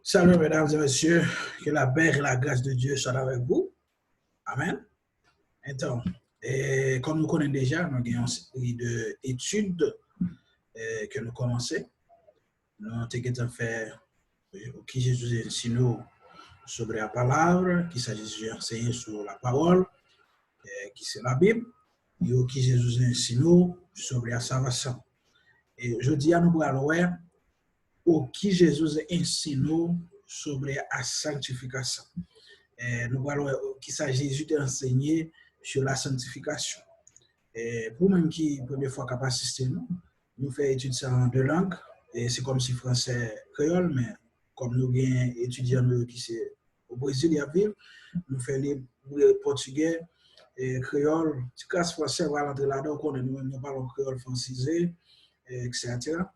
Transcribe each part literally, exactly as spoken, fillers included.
Salut, mesdames et messieurs. Que la paix et la grâce de Dieu soient avec vous. Amen. Entonces, eh, comme nous connaissons déjà, nous avons une série d'études eh, que nous commençons. Nous avons fait eh, qui Jésus enseñó sobre la palabra, qui ça Jésus enseñó sur la parole, eh, qui c'est la Bible, et qui Jésus enseñó sobre la salvación. E jodi a nou pral wè o ki Jezi enseñó sobre la santificación. Eh, nou pral wè kisa Jezi te ansenye sur la santification. Eh, pou menm ki premye fwa k ap asiste nou, nou fè etid sa an de lang. E se kòm si fransè, kreyòl, men kòm nou gen etidyan nou yo ki se o Brezil y ap viv, nou fè li pòtigè, eh, kreyòl, ti kras fransè va rantre ladan, ou konnen nou menm nou pale yon kreyòl fransize, eh, et cetera.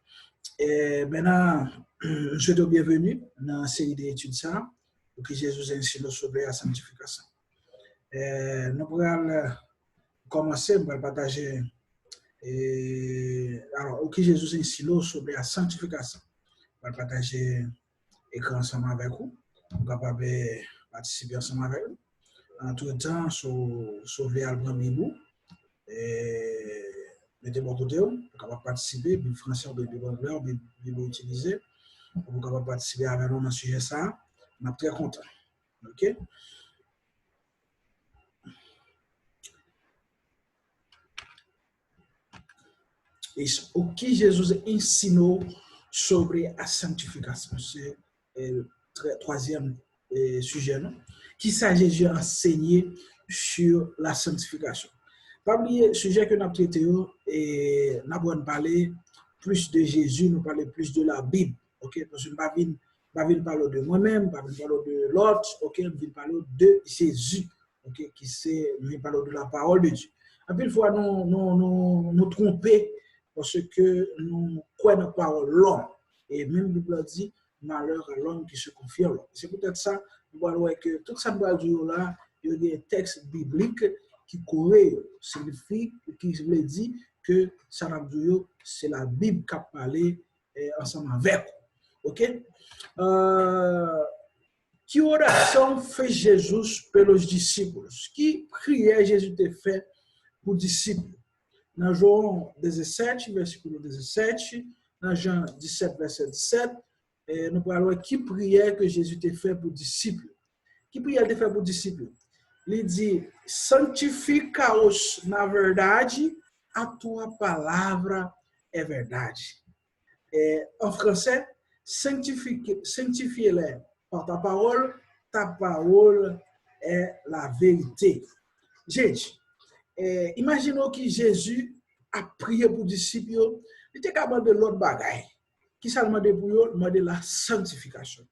Eh, maintenant, je souhaite bienvenue dans la série d'études ça, pour que Jésus ensino sobre la santification. Eh, nou pral kòmanse, m pral pataje, eh, alors, o ki Jezi ensino sobre la santification. M pral pataje ekran ansanm avèk ou, ou kapab eh, patisipe ansanm avèk nou. Antretan, si w, si w vle al pran Bib ou, eh, mete bò kote w, ou kapab patisipe, Bib fransè oubyen Bib anglè, oubyen Bib ou itilize, ou kapab patisipe avè nou nan sijè sa a, n ap trè kontan. Ok? E o ki Jezi enseñó sobre la santificación? Se eh, twazyèm eh, sijè nou. Kisa Jezi ansenye sur la santification? Pa bliye, sijè ke n ap trete yo, eh, n ap wè n pale plis de Jezi, nou pale plis de la Bib. Ok? Paske n pa vin, pa vin pale de mwen menm, pa vin pale de lòt, ok? M vin pale de Jezi, ok? Ki se, m vin pale de la parole de Dieu. Anpil fwa, nou, nou, nou, nou twonpe paske nou kwè nan pawòl lòm. E menm Bib la di, malheur à l'homme qui se confie en l'homme. Se poutèt sa, nou pral wè ke tout sa m pral di yo la, yo gen tèks biblik ki kore yo. Siyifi, ki vle di ke sa n ap di yo, se la Bib k ap pale eh, ansanm avèk ou. Ok? Euh, que oração fez Jesus pelos discípulos? Ki priyè Jezi te fè pou disip yo? Nan João dezasete, versículo dezasete, nan Jan disèt, vèsè disèt, eh, nou pral wè ki priyè ke Jezi te fè pou disip yo. Ki priyè l te fè pou disip yo? Li di, santifica-os na verdade, a tua palavra é verdade. Eh, an fransè, sanctifique, sanctifie-les par ta parole, ta parole est la vérité. Jezi, eh, imajine w ki Jezi ap priye pou disip yo, li te ka mande lòt bagay. Kisa l mande pou yo? L mande la santifikasyon.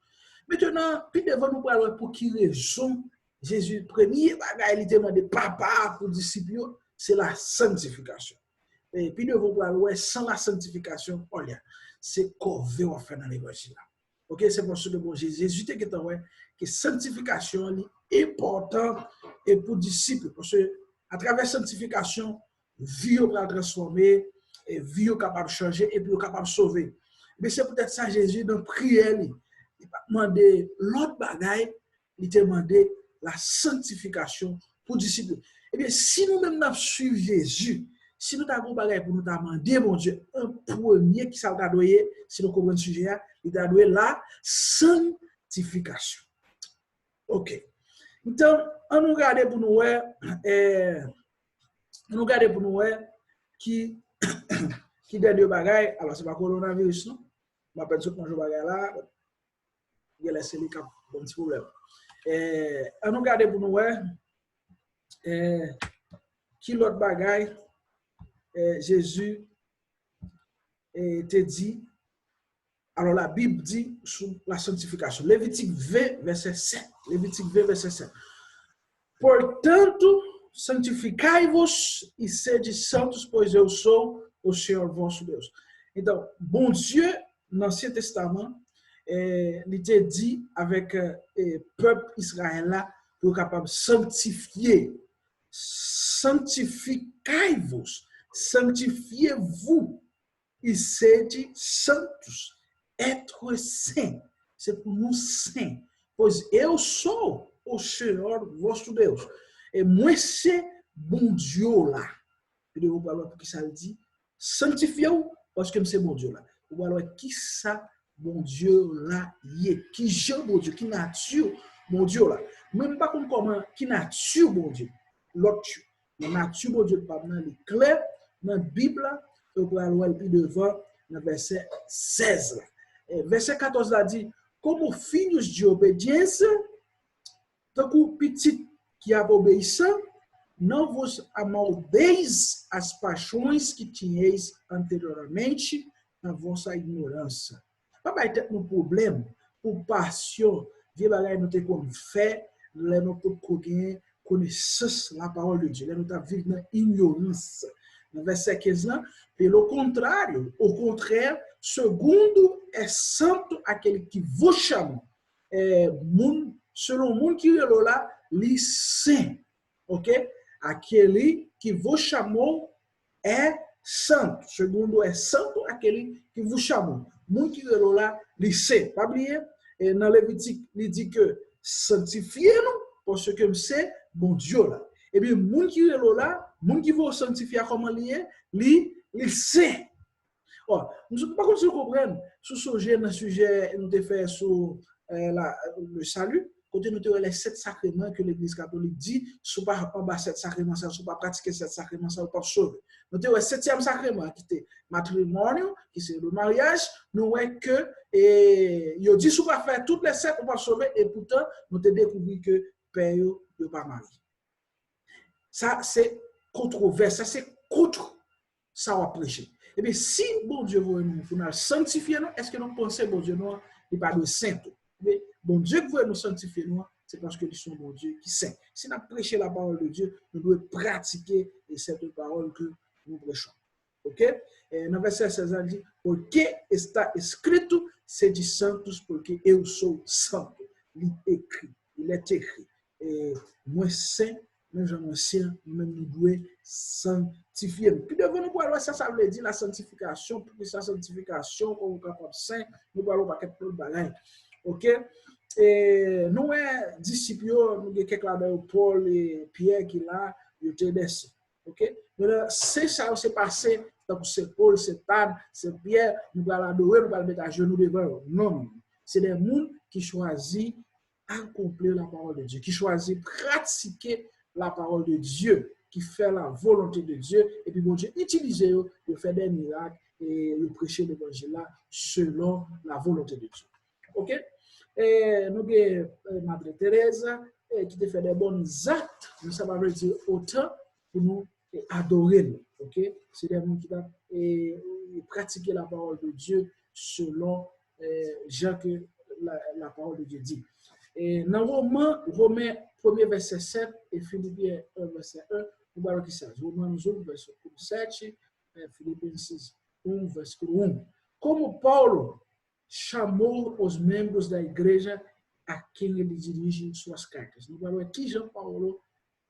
Mentenan, pi devan nou pral wè pou ki rezon Jezi, premye bagay li te mande Papa a pou disip yo, se la santifikasyon. E pi devan w pral wè, san la santifikasyon, olya, se kòve w ap fè nan levanjil la. Ok, se paske bon, Je- Jezi te gentan wè ke santifikasyon an li enpòtan e pou disip yo. Paske atravè santifikasyon, vi yo pral transfòme, e vi yo kapab chanje, epi yo kapab sove. Men se poutèt sa Jezi nan priyè li, li pa t mande lòt bagay, li te mande la santifikasyon pou disip yo. Ebyen, si nou menm n ap swiv Jezi, si nou ta gen yon bagay pou nou ta mande Bondye an premye, kisa l ta dwe ye? Si nou konprann sijè a, li ta dwe la santifikasyon. Ok. Entonces, ann nou gade pou nou wè, eh, ann nou gade pou nou wè ki, ki dènye bagay. Alò, se pa kowonaviris, non. M apèn sot manje yon bagay la. Genlè se li k ap ban m ti pwoblèm. Eh, ann nou gade pou nou wè, eh, ki lòt bagay, eh, Jezi, eh, te di. Alors, la Bible dit sur la sanctification. Levitik ven, vèsè sèt. Levitik ven, vèsè sèt. Portanto, santificai-vos e sede santos, pois eu sou o Senhor vosso Deus. Entonces, Bondye, nan Ansyen Testaman, eh, li te di avèk eh, pèp Izrayèl la pou yo kapab sanktifye. Santificai-vos, sanctifiez-vous, e sede santos, être saint. Se pou nou sen. Pois eu sou o Senhor vosso Deus. E mwen se Bondye w la. Epi devan w pral wè poukisa l di, sanktifye w, paske m se Bondye w la. Ou pral wè kisa Bondye w la ye. Ki jan Bondye, ki nati Bondye w la. Mwen, m pa konn kòman, ki nati Bondye lòt yo. Men nati Bondye pa m nan, li klè nan Bib la, e w pral wè l pi devan nan vèsè sèz la. E vèsè katòz la di, como filhos de obediência, tankou pitit ki ap obeyisan, não vos amoldeis às paixões que tinhais anteriormente na vossa ignorância. Pa bay tèt nou pwoblèm pou pasyon, vye bagay nou te konn fè lè nou potko gen konesans la parole de Dieu, lè nou t ap viv nan inyorans. Nan vèsè kenz lan, pelo contrário, okontrè, segundo é santo aquele que vos chamou. Eh, moun, selon moun ki rele w la, li sen. Ok? Aquele que vos chamou é santo. Segundo é santo aquele que vos chamou. Moun ki rele w la, li sen. Pa bliye, eh, nan Levitik, li di ke sanktifye nou, paske m se Bondye w la. Ebyen, moun ki rele w la, moun ki voye w sanktifye a, kòman li ye? Li, li sen. Ò, m pa konn si w konprann, si w sonje nan sijè nou te fè sou, eh, la, le salut, kote nou te wè les sept sacrements ke Legliz Katolik di, si w pa anba sèt sakreman sa, si w pa pratike sèt sakreman sa, ou p ap sove. Nou te wè setyèm sakreman ki te matrimonyo, ki se le mariage, nou wè ke, eh, yo di si w pa fè tout les sept, ou p ap sove, e poutan, nou te dekouvri ke pè yo, yo pa marye. Sa, se kontwovès, sa, se kont sa w ap preche. Ebyen, si Bondye voye nou pou n al sanktifye nou, èske nou panse Bondye nou an, li pa dwe sen tou? Ebyen, Bondye ki voye nou sanktifye nou an, se paske li se yon Bondye ki sen. Si n ap preche la parole de Dieu, nou dwe pratike e cette parole que nous prêchons. Ok? Eh, nan vèsè sèz la, li di, porque está escrito, sede santos, porque eu sou santo. Li ekri, il est écrit. E mwen sen, menm jan mwen sen, nou menm nou dwe sanktifye nou. Pi devan nou pral wè sa sa vle di la sanktifikasyon, poukisa sanktifikasyon, kòman ou kapab sen, nou pral wè yon pakèt lòt bagay. Ok? E nou wè disip yo, nou gen kèk ladan yo, Pòl e Pyè ki la, yo te dè sen. Ok? Men sen sa yo se pa sen tankou Sen Pòl, Sen Ann, Sen Pyè, nou pral adore, nou pral met ajenou devan yo. Non, non, non. Se de moun ki chwazi akonpli la parole de Dieu, ki chwazi pratike la parole de Dieu, ki fè la volonte de Dieu, epi Bondye itilize yo, yo fè de mirak, e yo preche levanjil la selon la volonte de Dieu. Ok? E nou gen, eh, Madre Teresa, eh, ki te fè de bon zak, men sa pa vle di otan pou nou, eh, adore l. Ok? Se de moun ki t ap, eh, pratike la parole de Dieu selon, eh, jan ke la, la parole de Dieu di. E nan Woman, Women premye vèsè sèt e Filipyen en vèsè en, nou pral wè kisa. Woman un vèsè sèt, eh, Filipenses un vèsè un. Como Paulo chamou os membros da igreja a quem ele dirige suas cartas. Nou pral wè kijan Paulo,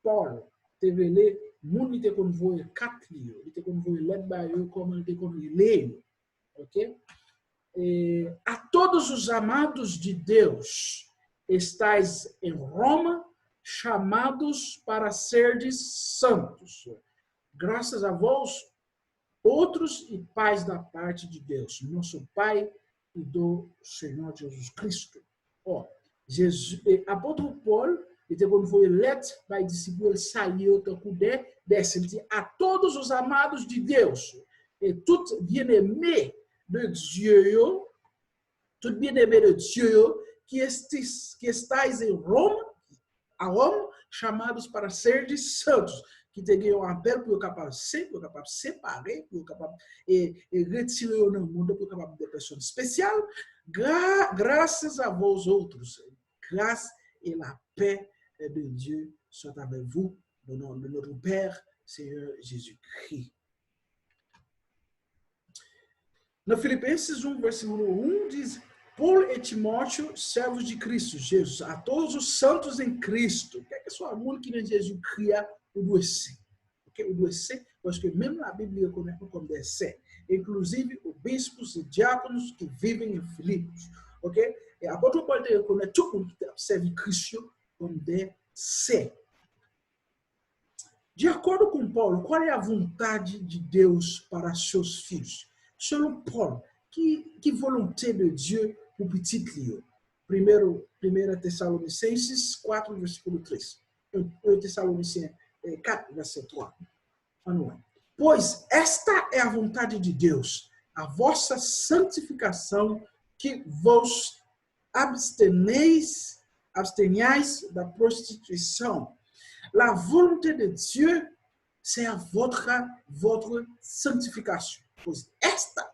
Pòl te rele moun li te konn voye kat li yo, li te konn voye lèt ba yo, kòman li te konn rele yo. Ok? E, a todos os amados de Deus, estais em Roma, chamados para serdes santos. Graças a vós, outros e paz da parte de Deus, nosso Pai e do Senhor Jesus Cristo. Ò, Jezi, e, apot Pòl, li te konn voye lèt bay disip yo, l salye yo tankou de, de sen. Li di, a todos os amados de Deus, e tout byeneme de Dye yo, tout byeneme de Dye yo, ki estis, ki estais em Roma, a Roma, chamados para serdes santos, ki te gen yon apèl pou yo kapab sen, pou yo kapab separe, pou yo kapab, e, e retire yo nan mond, pou yo kapab de pèsòn espesyal. Gra, graças a vós outros, grâce et la paix de Dieu soit avec vous, au nom de notre Père, Seigneur Jésus-Christ. Nan Filipenses un, vèsè un diz, Paulo e Timóteo, servos de Cristo Jesus, a todos os santos em Cristo. Kèlkeswa moun ki nan Jezi Kri a, ou dwe sen. Ok? Ou dwe sen, paske menm Labib li rekonèt nou kòm de sen. Inclusive os bispos e diáconos que vivem em Filipos. Ok? E apôtre Paul te reconnaître tout moun ki te ap sèvi Kris yo comme des saints. De acordo com Paulo, qual é a vontade de Deus para seus filhos? Selon Paul, ki, ki volonte de Dieu pou pitit li yo? Primeiro, primeira Tessalonicenses quatro, versículo três. um Tessalonicenses quatro, verso três. Ann wè. Pois esta é a vontade de Deus, a vossa santificação, que vos absteneis, absteniais da prostituição. La volonté de Dieu, c'est votre, votre sanctification. Pois esta,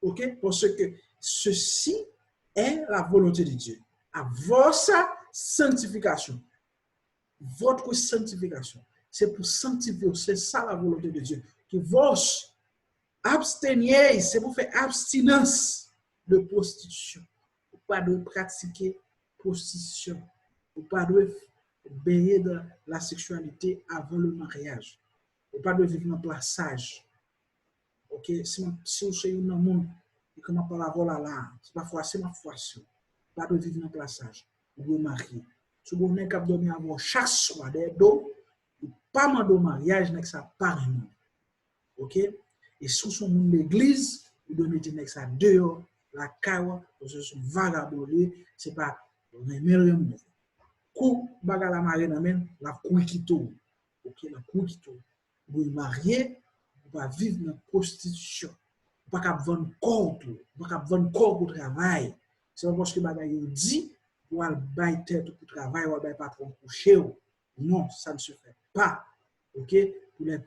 ok? Parce que ceci est la volonté de Dieu. A vossa santification. Votre sanctification. C'est pour sanctifier, c'est ça la volonté de Dieu. Que vos absteniez, c'est pour faire abstinence de prostitution. Ou pa dwe pratike pwostitisyon. Ou pa dwe benyen dans la sexualité avant le mariage. Ou pa dwe viv nan plasaj. Ok, si, si ou se youn nan moun ki kòmanse pale avè w la, la, se pa fwase m ap fwase w. Ou pa dwe viv nan plasaj. Ou dwe marye. Si w gen yon nèg k ap dòmi avè w chak swa dèyè do w, ou pa mande w maryaj, nèg sa pa renmen w. Ok? E si w se yon moun legliz, ou dwe mete nèg sa deyò lakay ou, paske se yon vagabon li ye, se pa renmen l renmen w. Kou bagay la mare nan men l, l ap kouri kite w. Ok, l ap kouri kite w. Ou dwe marye, ou pa viv nan pwostitisyon. Ou pa ka ap vann kò w tou. Ou pa ka ap vann kò w pou travay. Se pa paske bagay yo di, ou al bay tèt ou pou travay, ou al bay patwon kouche w. Non, ça ne se fait pas. Ok? Pour les,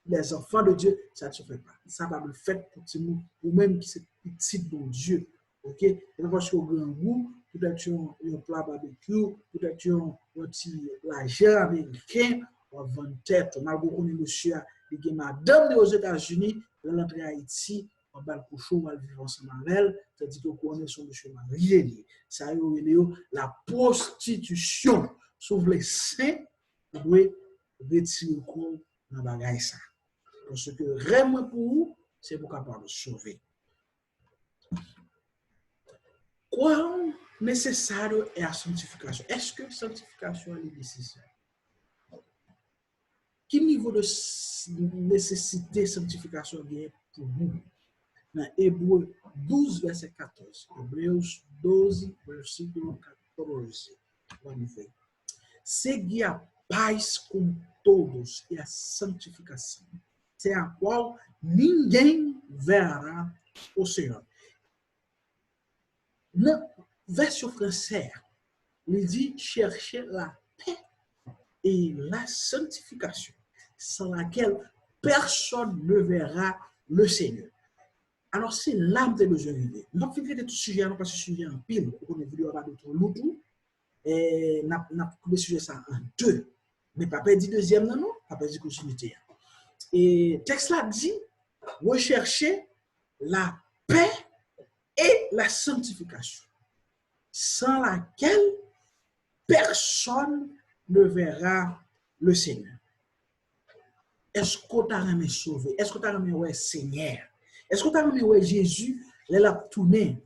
les enfants de Dieu, ça ne se fait pas. Sa pa dwe fèt pou timoun, ou menm ki se pitit Bondye. Ok? E pa paske w grangou, poutèt yon, yon pla babekyou, poutèt yon, yon ti lajè ameriken, w ap vann tèt ou. Malgre w konnen mesye a, li gen madanm li Ozetazini, lè l antre Ayiti, w ap ba l kouche, w al viv ansanm avè l, tandike w konnen se yon mesye marye li ye. Sa yo rele yo la pwostitisyon. Si w vle sen, ou dwe retire kò w nan bagay sa. Paske rèv mwen pou ou, se pou w kapab sove. Quão necessário é a santificação? Èske sanktifikasyon an li nesesè? Ki nivo de s- nesesite sanktifikasyon gen pou nou? Nan Ebre douz, vèsè katòz. Hebreus doze, versículo catorze. Vamos ver. Seguir a paz com todos e a santificação, sem a qual ninguém verá o Senhor. Nan vèsyon fransè a, li di, cherchez la paix et la sanctification, sans laquelle personne ne verra le Seigneur. Alò, se la m te bezwen rive. M p ap fin trete tout sijè a non, paske sijè a anpil. Ou konnen videyo a pa dwe twò lou tou. E n ap, n ap koupe sijè sa a an de. Men pa pèdi dezyèm nan non, pa pèdi kontinite a. E tèks la di, recherchez la paix et la sanctification, sans laquelle personne ne verra le Seigneur. Èske w ta renmen sove? Èske w ta renmen wè Senyè? Èske w ta renmen wè Jezi lè l ap tounen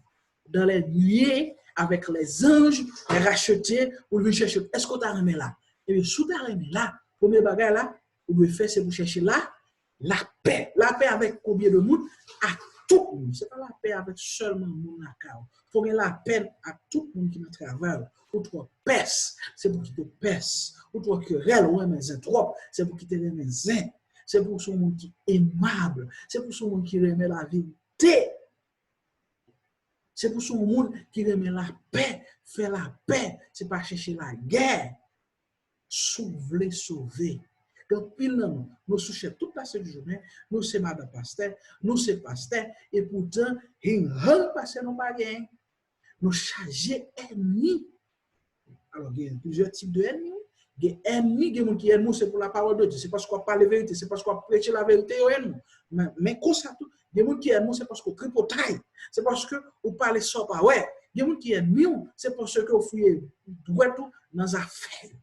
dans les nuées avec les anges, les rachetés, pou l vin chèche w? Èske w ta renmen la? Ebyen, si w ta renmen la, premye bagay la, ou dwe fè, se pou chèche la, lapè. Lapè avèk konbyen de moun? Ak tout moun. Se pa lapè avèk sèlman moun lakay ou. Fò gen lapè ak tout moun ki nan travay ou. Ou twò pès, se pou kite pès. Ou twò kerèl, ou renmen zen twòp, se pou kite renmen zen. Se pou w se yon moun ki emab. Se pou w se yon moun ki renmen laverite. Se pou w se yon moun ki renmen lapè, fè lapè. Se pa chèche lagè. Si w vle sove. Gen anpil nan nou, nou sou chèz tout lasent jounen, nou se madanm pastè, nou se pastè, epoutan, hing hang pastè nou pa gen. Nou chaje ènmi. Alò, gen plizyè tip de ènmi, wi. Gen ènmi, gen moun ki ènmi w, se pou la parole de Dieu. Se paske w ap pale verite, se paske w ap preche laverite, yo ènmi w. Men, men konsa tou, gen moun ki ènmi w, se paske w tripotay. Se paske ou pale sa w pa wè. Gen moun ki ènmi w, se paske w fouye dwèt ou nan zafè yo.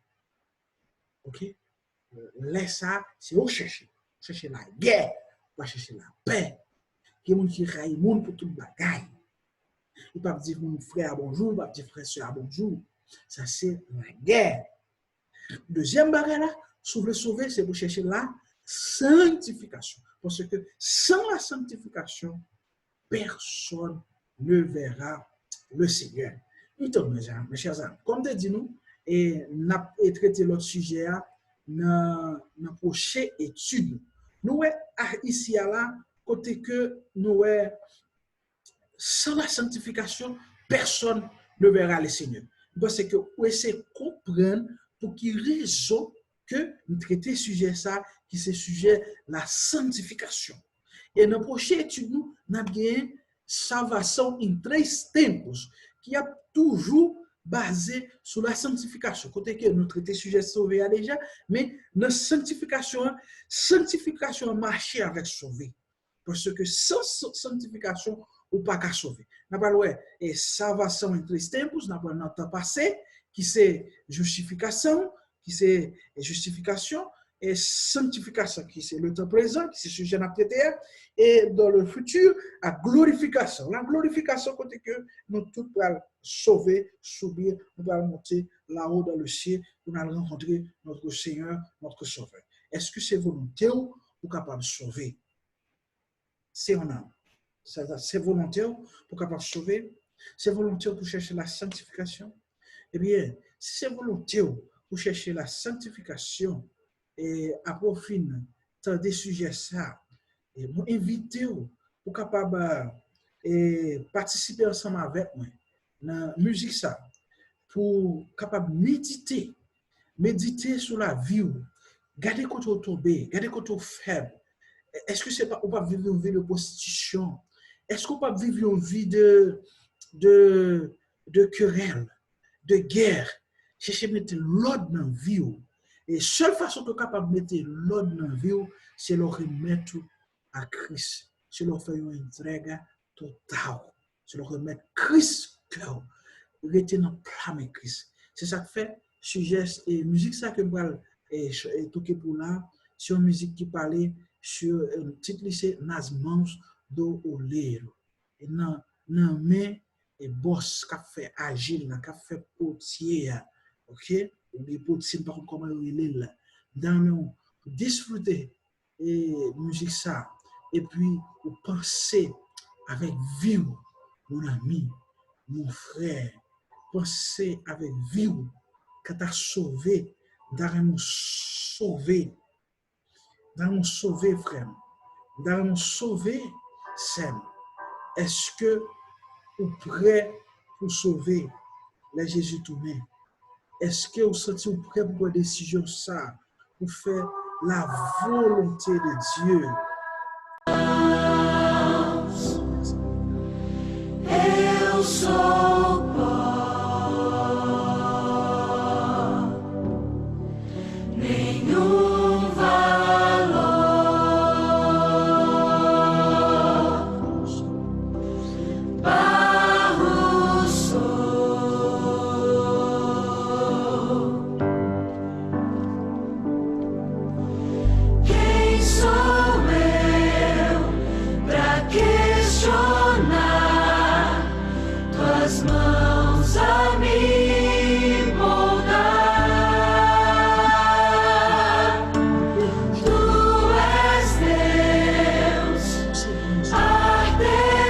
Ok? Lè sa, se ou chèche. Chèche lagè, pa chèche lapè. Gen moun ki rayi moun pou tout bagay. Ou p ap di moun frè a bonjou, ou p ap di frè sè a bonjou. Sa se lagè. Dezyèm bagay la, si w vle sove, se pou chèche la sanctification. Paske san la sanctification, personne ne verra le Seigneur. Entonces, mes amis, mes chers amis, kòm te di nou, e n ap e trete lòt sijè a nan, nan pwochen etid nou. Nou wè a, isi a la, kote ke nou wè sans la sanctification, personne ne verra le Seigneur. M panse ke ou eseye konprann pou ki rezon ke n trete sijè sa ki se sijè la sanctification. E nan pwochen etid nou, n ap genyen salvação em três tempos, ki ap toujou baze sou la sanctification. Kote ke nou trete sijè sove a deja, men nan sanctification an, sanctification an mache avèk sove. Paske san, san sanctification, ou pa ka sove. N ap al wè, e salvação em três tempos, n ap wè nan tan pase, ki se justification, ki se justification, e sanctification, ki se le temps présent, ki se sijè n ap trete a, e dans le futur, a glorification. La glorification, kote ke nou tout pral sove, subir, nou pral monte là-haut dans le ciel, pou n al rankontre notre Seigneur, notre Sauveur. Èske se volonte w pou kapab sove? Se yon nanm. Sa, sa, se volonte w pou kapab sove? Se volonte w pou chèche la sanctification? Ebyen, si se volonte w pou chèche la sanctification, e apre w fin tande sijè sa, e mwen envite w pou kapab, e, patisipe ansanm avèk mwen nan mizik sa, pou kapab medite, medite sou lavi w. Gade kote w tonbe, gade kote w fèb. Èske se pa, ou p ap viv yon vi de pwostitisyon? Èske ou p ap viv yon vi de, de, de kerèl, de gè? Chèche mete lòd nan vi w. E sèl fason ke w kapab mete lòd nan vi w, se lè w remèt ou a Kris. Se lè w fè yon entrega total. Se lè w remèt Kris kè w. Rete nan pla men Kris. Se sa k fè sijè, e, mizik sa ke m pral, e, ch-, e, touke pou la, se yon mizik ki pale sou, e, tit li se Nas mãos do oleiro. E nan, nan men, e, bòs k ap fè ajil la, k ap fè potye a, oke? Oubyen potye, m pa konn kòman yo rele l la. M ta renmen w disfrite e mizik sa, epi ou panse avèk vi w, mon ami, mon frè, panse avèk vi w, kanta sove, m ta renmen w sove, m ta renmen w sove, frè m, m ta renmen w sove, sè m. Èske ou prè pou sove lè Jezi tounen? Èske ou santi ou prè pou pran desizyon sa a, pou fè la volonte de Dye? Eu sou pó, nenhum valor. Barro sou. Quem sou eu pra questionar? Tuas mãos a me moldar. Tu és Deus,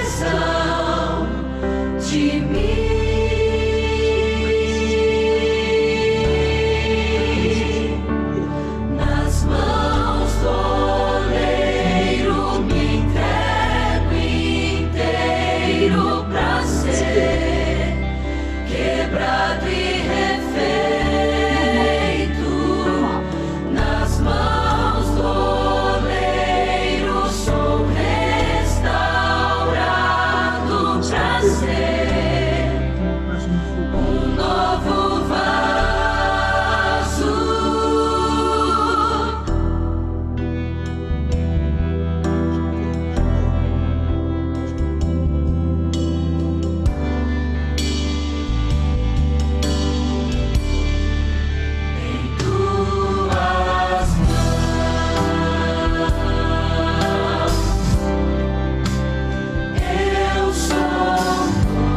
artesão de mim. Nas mãos do oleiro me entrego inteiro pra ser quebrado e refeito. Nas mãos do oleiro sou restaurado pra ser um novo vaso. Em tuas mãos eu sou.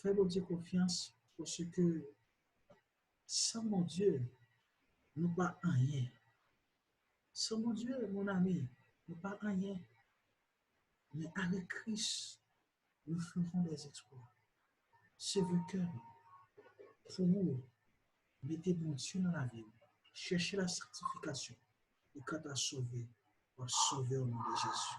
Fè Bondye konfyans, paske san Bondye, nou pa anyen. Sans mon Dieu, mon ami, nou pa anyen. Men avèk Kris, nous ferons des exploits. Seve kè nou. Pou ou, mete Bondye nan lavi w. Chèche la sanctification. E kanta sove, w ap sove o non de Jezi.